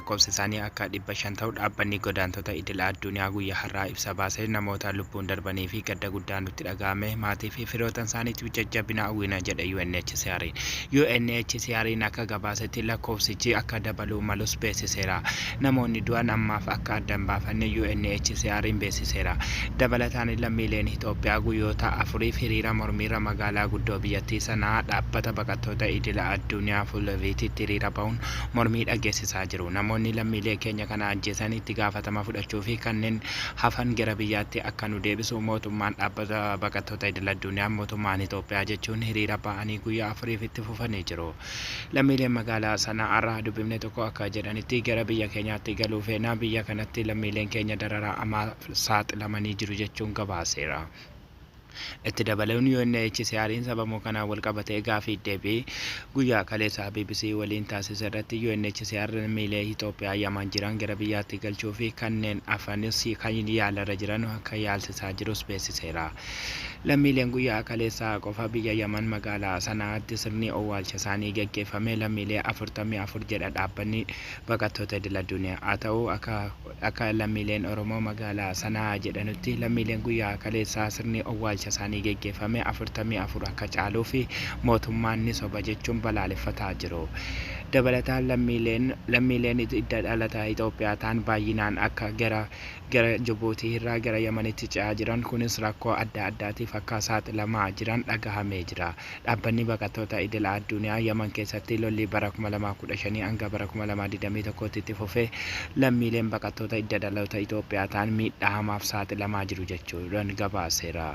lakkoofsi isaanii akka 500 ta'u dhaabbanni godaantota idila addunyaa guyyaa har'aa ibsa baaseen namoota lubbuun darbanii fi gadda guddaa nutti dhaga'ame maatii fi firootan isaaniitiif jajjabina hawwina jedhe UNHCR'n. UNHCR'n akka gabaasetti lakkoofsichi akka dabaluu malus beeksiseera. Namoonni du'an ammaaf akka adda hin baafanne UNHCR'n beeksiseera. Dabalataan lammiileen Itoophiyaa guyyoota afuriif hiriira mormiirra magaalaa guddoo biyyattii Sana'aa dhaabbata baqattoota idila addunyaa fuulduriitti hiriira bahuun mormii dhageessisaa jiru. Namoonni lammiilee keenya kana ajjeesan itti gaafatama fudhachuu fi kanneen hafan gara biyyaatti akka nu deebisu mootummaan dhaabbata baqattoota idil addunyaa mootummaan Itoophiyaa jechuun hiriira ba'anii guyyaa afuriif itti fufanii jiru. Lammiileen magaalaa Sana'aarraa dubbifne tokko akka jedhanitti gara biyya keenyaatti galuu feena biyya kanatti lammiileen keenya dararaa hamaaf saaxilamanii jiru jechuun gabaaseera. Itti dabaluun UNHCR'n sababuma kanaan walqabatee gaafii deebii guyyaa kaleessaa bbc waliin taasise irratti UNHCR lammiilee Itoophiyaa Yaman jiran gara biyyaatti galchuu fi kanneen hafanis kan yaalarra jiran akka yaalsisaa jirus beeksiseera. Lammiileen guyyaa kaleessaa qofa biyya Yaman magaalaa Sana'aatti sirni owwaalcha isaanii geggeeffame lammiilee 44 jedha dhaabbanni baqattoota idil addunyaa. Haa ta'u akka Akka lammiileen Oromoo magaalaa Sana'aa jedhanutti lammiileen guyyaa kaleessaa sirni owwaalcha isaanii geggeeffame 44 akka caaluu fi mootummaan ni soba jechuun balaaleffataa jiru. Dabalataan lammiileen lammiileen hidda dhalata Itoophiyaa ta'an baay'inaan akka gara gara Jibuutii irraa gara Yamanitti ce'aa jiran kunis rakkoo adda addaatiif akka saaxilamaa jiran dhagahamee jira. Dhaabbanni Baqattoota Idil Addunyaa Yaman keessatti lolli bara 2015 hanga bara 2021tti itti fufe lammiileen baqattoota hidda dhaloota Itoophiyaa ta'an miidhaa hamaaf saaxilamaa jiru jechuudhan gabaaseera.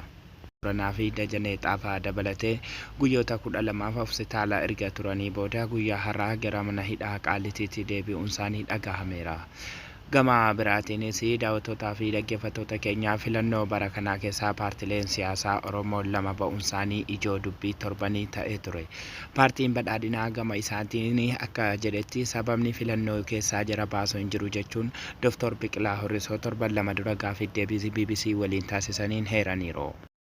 Booranaa fi Dajanee Xaafaa dabalatee guyyoota 12f hopsitaala erga turanii booda guyyaa har'aa gara mana hidhaa Qaallitiitti deebi'uunsaanii dhagahameera. Gama biraatiinis daawwattootaa fi dhaggeeffattoota keenya filannoo bara kanaa keessaa paartileen siyaasaa Oromoo lama ba'uunsaanii ijoo dubbii torbanii ta'ee ture. Paartiin Badhaadhinaa gama isaatiin akka jedhetti sababni filannoo keessaa jara baasu hin jiru jechuun Doftoor Biqilaa Hurrisoo torban 2 dura gaaffiif deebii bbc waliin taasisaniin heeraniiru.